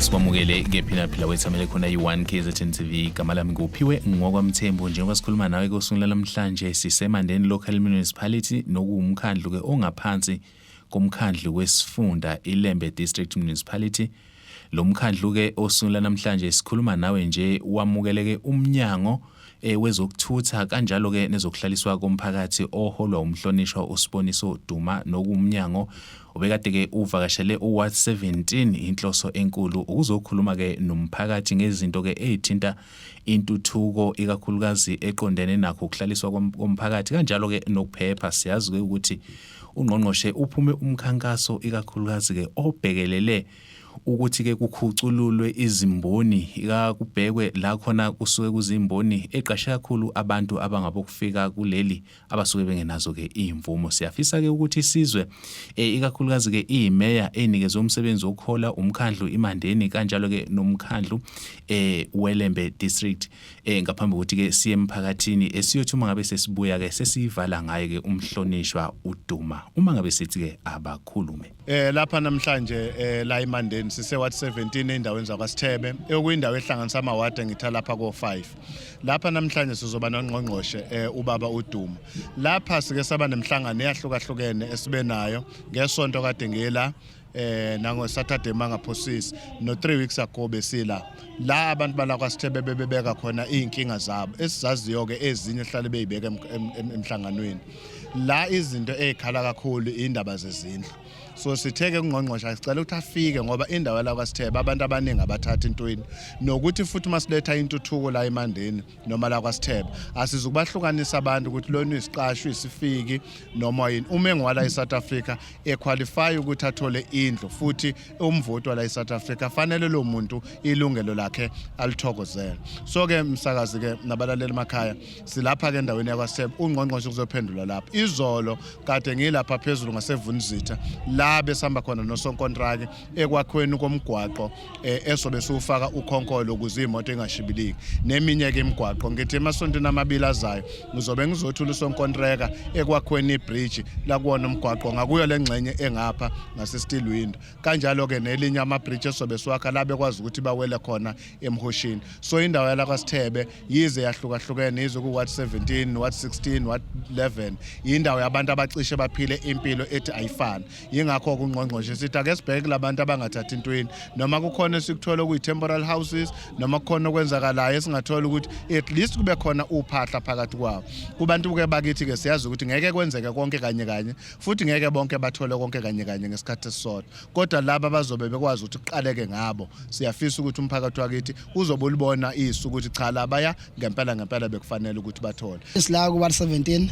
Sikwamukele ke phila wethamele khona i-1 KZN TV. Igama lami nguphiwe ngokwaMthembu. Njengoba sikhuluma nawe kosungula namhlanje, siseMandeni Local Municipality, nokuwumkhandlu ke ongaphansi komkhandlu wesifunda iLembe District Municipality. Lo mkhandlu ke osungula namhlanje sikhuluma nawe nje wamukeleke umnyango wezokuthutha kanjalo ke nezokuhlaliswa komphakathi oholwa umhlonishwa uSiboniso Duma, nokuwumnyango obekade ke uvakashele uWard 17. Inhloso enkulu ukuzokhuluma ke nomphakathi ngezinto ke ezithinta intuthuko, ikakhulukazi eqondene nakho ukuhlaliswa komphakathi kanjalo ke nokuphepha. Siyazi ke ukuthi ungqongqoshe uphume umkhankaso, ikakhulukazi ke obhekelele ukuthi ke kukhucululwe izimboni, ikakubhekwe la khona kusuke kuzimboni eqashe kakhulu abantu abangabokufika kuleli abasuke bengenazo ke imvumo. Siyafisa ke ukuthi isizwe ikakhulukazi ke imeya enikezwe umsebenzi wokuhola umkhandlu iMandeni kanjalo ke nomkhandlu weLembe District, ngaphambi kokuthi ke siye emphakathini, esiyothi uma ngabe sesibuya ke sesiyivala ngaye ke umhlonishwa uDuma, uma ngabe sithi ke abakhulume. Lapha namhlanje la eMandeni sise Ward 17 endaweni zakwaSithebe, okuyindawo ehlanganisa amawadi engitha lapha ko5. Lapha namhlanje sizoba nongqongqoshe ubaba uDuma. Lapha sike saba nemhlangano eyahlukahlukene esibe nayo ngesonto kade ngila nango Saturday mangaphosisi, no 3 weeks ago besila la abantu bala kwaSithebe bebebeka khona izinkinga zabo esizaziyo ke, ezinye ehlale beyibeka emhlanganweni. La izinto ezikhala kakhulu indaba zezindlu, so sitheke kungqongqoshe sicela ukuthi afike ngoba indawo la kwaSithebe abantu abaningi abathatha intweni, nokuthi futhi masiletha intuthuko la eMandeni noma la kwaSithebe asizukubahlukanisa abantu ukuthi lona uyisiqashwa, isifiki noma yini. Uma engwala eSouth Africa equalify ukuthi athole indlu futhi umvoto wala eSouth Africa, fanele lo muntu ilungelo lakhe alithokozele. So ke msakazi ke nabalaleli emakhaya, silapha ke endaweni yakwaSithebe, ungqongqoshe kuzophendula lapha. Izolo kade ngilapha phezulu ngasevunizitha la besihamba khona nosonkontraki ekwakhweni komgwaqo esobe siwufaka ukhonkolo ukuze imoto ingashibiliki, neminye ke imigwaqo. Ngithi emasontweni amabili azayo ngizobe ngizothula usonkontreka ekwakhweni ibridge lakuwona umgwaqo ngakuyo lengxenye engapha ngase-Steel Window, kanjalo ke nelinye ama-bridge esobe siwakha la bekwazi ukuthi bawele khona emhoshini. So indawo yala kwaSithebe, yize yahlukahlukene, yize ku-ward 17, ward 16, ward 11, indawo yabantu abacishe baphile impilo ethi ayifani. Yingakho kungqongqoshe sithi ake sibheke kulabantu abangathathi intweni, noma kukhona esikuthola okuyi-temporal houses, noma kukhona okwenzakalayo esingathola ukuthi at least kube khona uphahla phakathi kwabo kubantu-ke bakithi-ke. Siyazi ukuthi ngeke kwenzeke konke kanye kanye, futhi ngeke bonke bathole konke kanye kanye ngesikhathi esisodwa, kodwa laba bazobe bekwazi ukuthi kuqaleke ngabo. Siyafisa ukuthi umphakathi wakithi uzobe ulibona isu ukuthi cha, labaya ngempela ngempela bekufanele ukuthi bathole. Sila ku Ward 17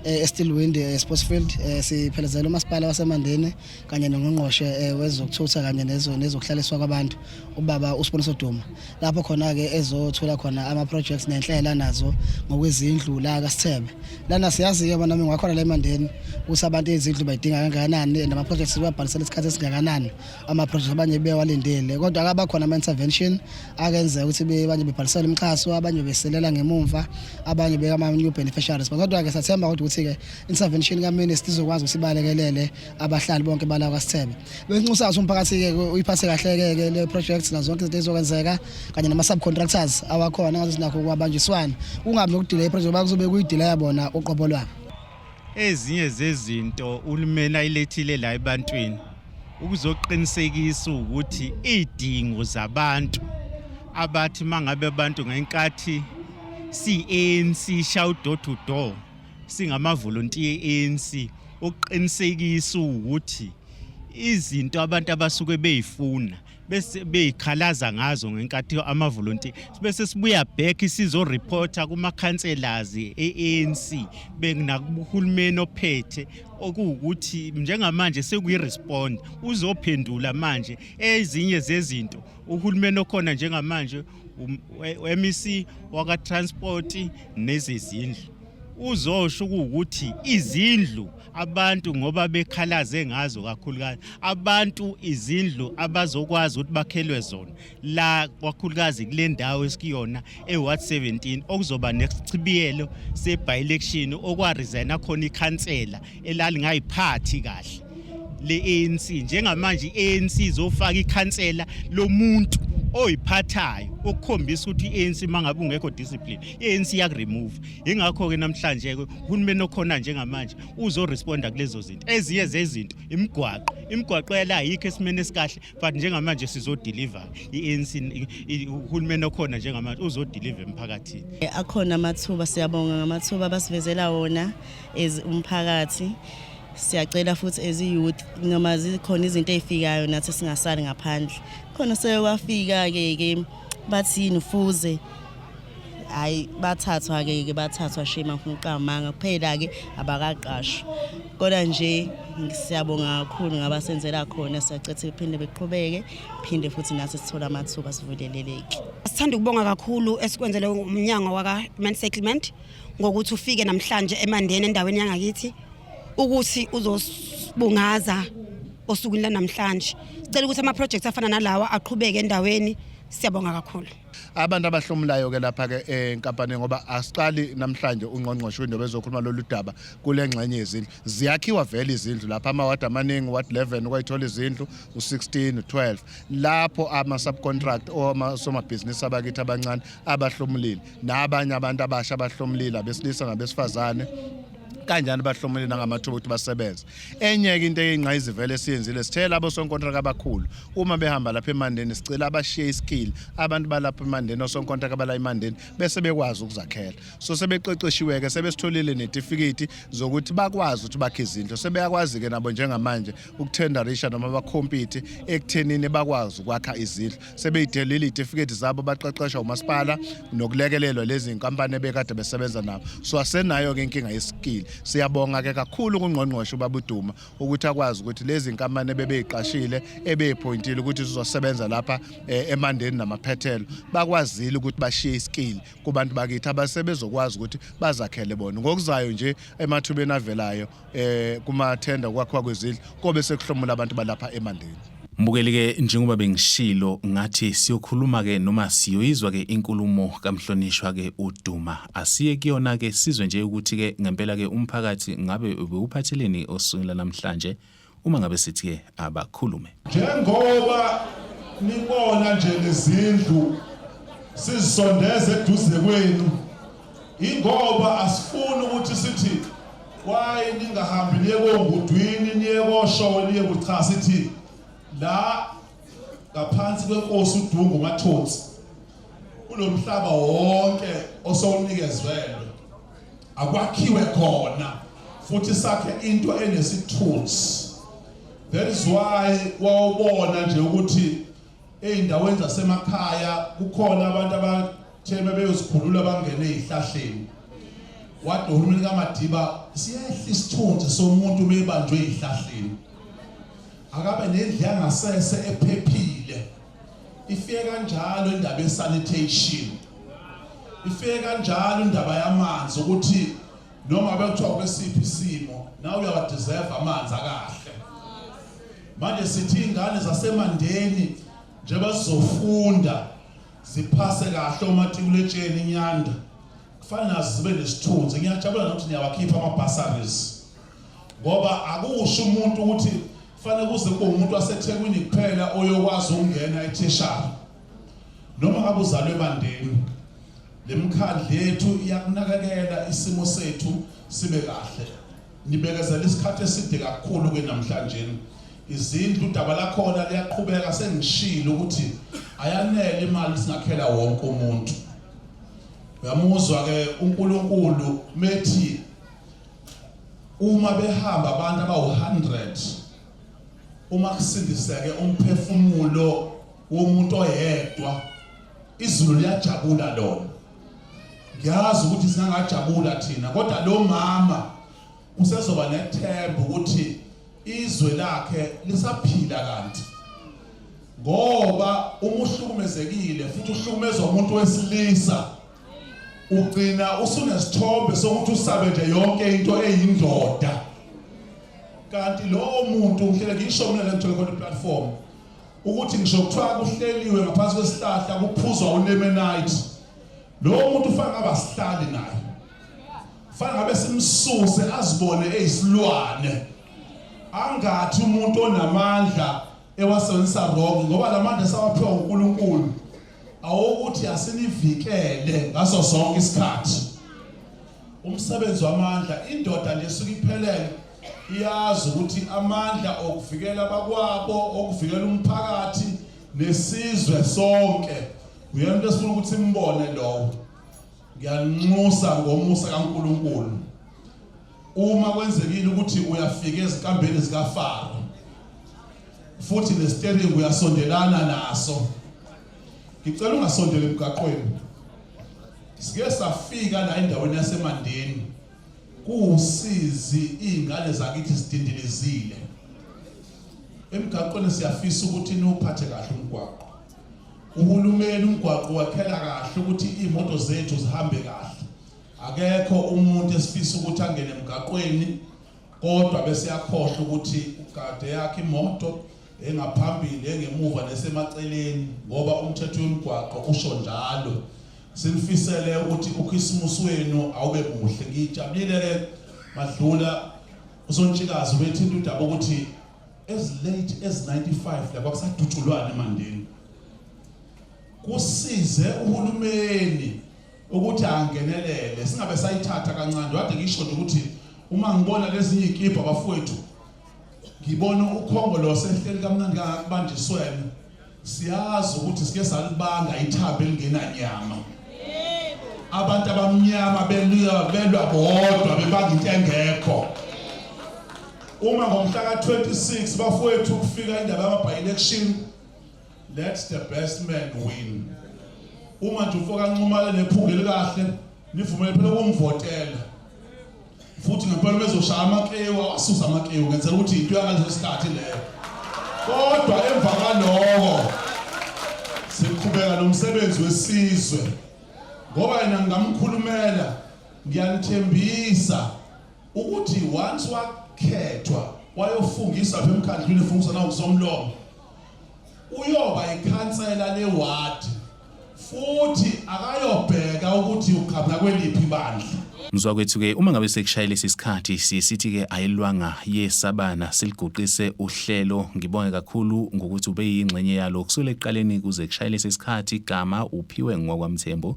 eSteel Wind Sports Field, siphelezela umasipala waseMandeni kanye nongqongqoshe wezokuthutha kanye nezokuhlaliswa kwabantu, ubaba uSiboniso Duma, lapho khona ke ezothola khona ama projects nenhlela nazo ngokwezindlu la kaSithebe. Lana siyazi ke bona ngakhona la eMandeni ukuthi abantu izindlu bayidinga kangakanani, nama projects sibabhalisela isikhathi esingakanani ama projects abanye bewalindele, kodwa akabakhona ama intervention akenzeka ukuthi abanye bebhalisela imixhaso, abanye beselela ngemumva, abanye beka ama new beneficiaries. Kodwa ke sathemba kodwa ukuthi ke intervention kaminister izokwazi ukuthi ibalekelele abahlali bonke bala kwaSithebe. Benxusa ukuthi umphakathi ke uyiphathe kahle ke le projects nazo zonke izinto ezizokwenzeka kanye nama subcontractors awakhona, ngathi sinakho kwabanjiswana, kungabi nokudelay project bakuzobe kuyidelay yabona uqobo lwabo. Ezinye zezinto uhulumeni ayilethile la ebantwini ukuzoqinisekisa ukuthi izidingo zabantu abathi mangabe abantu ngenkathi si-ANC shout door to door, singamavolontiya e-ANC, ukuqinisekisa ukuthi izinto abantu abasuke beyifuna bese beyikhalaza ngazo ngenkathi amavolontiya, bese sibuya back sizoreporta kuma-councillors e-ANC benakuhulumeni ophethe, okuwukuthi njengamanje sekuyi-respond uzophendula manje ezinye zezinto uhulumeni okhona njengamanje, MEC waka-transport nezezindlu, uzosho ukuthi izindlu abantu ngoba bekhalaze ngazo kakhulukazi abantu, izindlu abazokwazi ukuthi bakhelwe zona la kakhulukazi kule ndawo esikuyona eWard 17, okuzoba nesichibiyelo se-by election okwaresigna khona ikhansela elalingayiphathi kahle. le-ANC. Njengamanje i-ANC izofaka ikhansela lomuntu oyiphathayo ukukhombisa ukuthi i-ANC mangabe ungekho discipline i-ANC iyakuremove. Ingakho-ke namhlanje-ke uhulumeni okhona njengamanje uzoresponda kulezo zinto. Ezinye zezinto imigwaqo, imigwaqo yala ayikho esimeni esikahle, but njengamanje sizodeliver i-ANC, uhulumeni okhona njengamanje uzodeliver emphakathini. Akhona amathuba, siyabonga ngamathuba abasivezela wona as umphakathi. Siyacela futhi as youth noma zikhona izinto ezifikayo nathi singasali ngaphandle. Khona sekwafika ke ke bathini ufuze hayi bathathwa ke ke bathathwa shema ngifuna uqamanga kuphela ke abakaqashwa. Kodwa nje siyabonga kakhulu ngabasenzela khona, siyacetha iphinde beqhubeke phinde futhi nathi sithola amathuba sivuleleleke. Sithanda ukubonga kakhulu esikwenzele umnyango waka Human Settlement ngokuthi ufike namhlanje eMandeni endaweni yangakithi ukuthi uzosibungaza osukwini lanamhlanje. Sicela ukuthi ama projects afana nalawa aqhubeke endaweni. Siyabonga kakhulu. Abantu abahlomulayo ke lapha ke enkampanini, ngoba asiqali namhlanje ungqongqoshe wendaba ezokhuluma lolu daba kule ngxenye yezindlu. Ziyakhiwa vele izindlu lapha amawadi amaningi, ward 11 kwayithola izindlu, u16, u12, lapho ama subcontract osomabhizinisi abakithi abancane abahlomulile nabanye abantu abasha abahlomulile, abesilisa nabesifazane kanjani bahlomule nangamathuba ukuthi basebenze. Enye-ke into eyingqayizivele esiyenzile, sithela abosonkontraka abakhulu uma behamba lapha eMandeni, sicela abashiye iskill abantu balapha eMandeni, osonkontraka abala eMandeni bese bekwazi ukuzakhela. So sebeqeqeshiwe-ke, sebesitholile netifiketi zokuthi bakwazi ukuthi bakhe izindlu, sebeyakwazi-ke nabo njengamanje ukuthendarisha noma bakhompiti ekuthenini bakwazi ukwakha izindlu. Sebeyidelile iy'tifiketi zabo, baqeqeshwa umasipala nokulekelelwa lezi nkampani ebekade besebenza nabo. So asenayo-ke inkinga yeskill. Siyabonga-ke kakhulu kungqongqoshe ubaba uDuma ukuthi akwazi ukuthi lezi nkampani ebebeyiqashile ebeyiphoyintile ukuthi zizosebenza lapha eMandeni namaphethelo, bakwazile ukuthi bashiye iskill kubantu bakithi abasebezokwazi ukuthi bazakhele bona ngokuzayo nje emathubeni avelayo kumathenda okwakhiwa kwezindlu kobe sekuhlomula abantu balapha eMandeni. Mbukeli ke, njengoba bengishilo ngathi siyokhuluma ke noma siyoyizwa ke inkulumo kamhlonishwa ke uDuma, asiye kuyona ke sizwe nje ukuthi ke ngempela ke umphakathi ngabe ubewuphatheleni osukwini namhlanje uma ngabe sithi ke abakhulume. Njengoba nibona nje lezindlu sizisondeze eduze kwenu, ingoba asifuni ukuthi sithi why ningahambi niye koNgudwini, niye koShowe, niye kucha, sithi la ngaphansi kwenkosi uDungu Mathonsi kulomhlaba wonke osowunikezelwe akwakhiwe khona futhi sakhe into enesithunzi. That is why wawubona nje ukuthi ey'ndaweni zasemakhaya kukhona abantu abathe beyozikhulula bangene ey'hlahleni. Wade uhulumeni kaMadiba siyehla isithunzi somuntu mebanjwe ey'hlahleni, akabe nendlu yangasese ephephile. Ifike kanjalo indaba ye-sanitation, ifike kanjalo indaba yamanzi, ukuthi noma ngabe kuthiwa kwesiphi isimo nawe uyawadeserve amanzi akahle. Manje sithi ingane zaseMandeni njengoba zizofunda ziphase kahle umatikuletsheni inyanda, kufanele nazo zibe nesithunzi. Ngiyajabula nokuthi niyawakhipha ama-bursaries, ngoba akusho umuntu ukuthi kufanele kuze kube umuntu waseThekwini kuphela oyokwazi ukungena etheshari. Noma ngabe uzalwe eMandeni, lemikhandlu yethu iyakunakekela isimo sethu sibe kahle. Nibekezela isikhathi eside kakhulu ke namhlanje. Izindlu udaba lakhona liyaqhubeka, sengishilo ukuthi ayanele imali singakhela wonke umuntu. Uyamuzwa ke uNkulunkulu methi uma behamba abantu abawu-100, uma kusindiseke umphefumulo womuntu oyedwa, izulu liyajabula lona. Ngiyazi ukuthi singangajabula thina, kodwa lo mama usezoba nethemba ukuthi izwe lakhe lisaphila, kanti ngoba uma uhlukumezekile futhi uhlukumezwa umuntu wesilisa, ugcina usunesithombe sokuthi usabe nje yonke into eyindoda. Kanti lowo muntu ngihlele ngisho mina le ngithole khona iplatform ukuthi ngisho kuthiwa kuhleliwe ngaphansi kwesihlahla kuphuzwa ulemonade, lowo muntu ufana ngabe asihlali naye, ufana ngabe simsuse azibone eyisilwane. Angathi umuntu onamandla ewasebenzisa wrong, ngoba lamandla sawaphiwa uNkulunkulu awokuthi asinivikele ngaso sonke isikhathi. Umsebenzi wamandla, indoda nje esuke iphelele iyazi ukuthi amandla okuvikela abakwabo, okuvikela umphakathi nesizwe sonke. Uyena into esifuna ukuthi simbone lowo. Ngiyanxusa ngomusa kaNkulunkulu, uma kwenzekile ukuthi uyafika ezinkambeni zikaFaro futhi nestering uyasondelana naso, ngicela ungasondeli emgaqweni. Sike safika la endaweni yaseMandeni, kuwusizi, izingane zakithi zidindilizile emgaqweni. Siyafisa ukuthi niwuphathe kahle umgwaqo. Uhulumeni umgwaqo wakhela kahle ukuthi iy'moto zethu zihambe kahle. Akekho umuntu esifisa ukuthi angene emgaqweni kodwa bese yakhohlwa ukuthi ugade yakhe imoto engaphambili, engemuva nesemaceleni, ngoba umthetho wemigwaqo usho njalo. Sinifisele ukuthi uKhisimusi wenu awube muhle. Ngijabulile ke madlula uSontshikazi wethinta udaba ukuthi as late as 95 la kwakusadutshulwana eMandeni. Kusize uhulumeni ukuthi angenelele, singabe sayithatha kancane. Kade ngisho nje ukuthi uma ngibona lezinye izikibha bafowethu, ngibona uKhongolose ehleli kamnandi kangakubanjiswene, siyazi ukuthi sike salibanga ithambo elingenanyama. Abantu abamnyama belwa belwa bodwa, bebanga into engekho. Uma ngomhla ka-26 bafowethu kufika indaba yama-by-election, let the best man win. Uma nje ufoka Nxumalo nephunga elikahle, nivumele phela ukumvotela. Futhi ngempela bezoshaya amakewu, awasusa amakewu, ngenzela ukuthi into yangaleso sikhathi leyo. Kodwa emva kwaloko siqhubeka nomsebenzi wesizwe, ngoba yena ngingamkhulumela, ngiyanithembisa ukuthi once wakhethwa wayofungisa lapha emkhandlwini, efungisa nawusomlomo, uyoba ikhansela lewadi futhi akayobheka ukuthi uqhamuka kweliphi ibandla. Mzwakwethu ke, uma ngabe sekushayele lesi sikhathi, sithi ke ayilwanga yesabana, siliguqise uhlelo. Ngibonge kakhulu ngokuthi ube yingxenye yalo kusukela ekuqaleni kuze kushayele lesi sikhathi. Igama uphiwe ngokwaMthembu,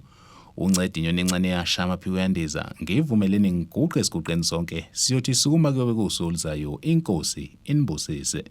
unceda inyoni encane yasha amaphiko yandiza. Ngivumeleni ngiguqe esiguqeni sonke, siyothi sukuma kuyobe kuwusuku oluzayo. Inkosi inibusise.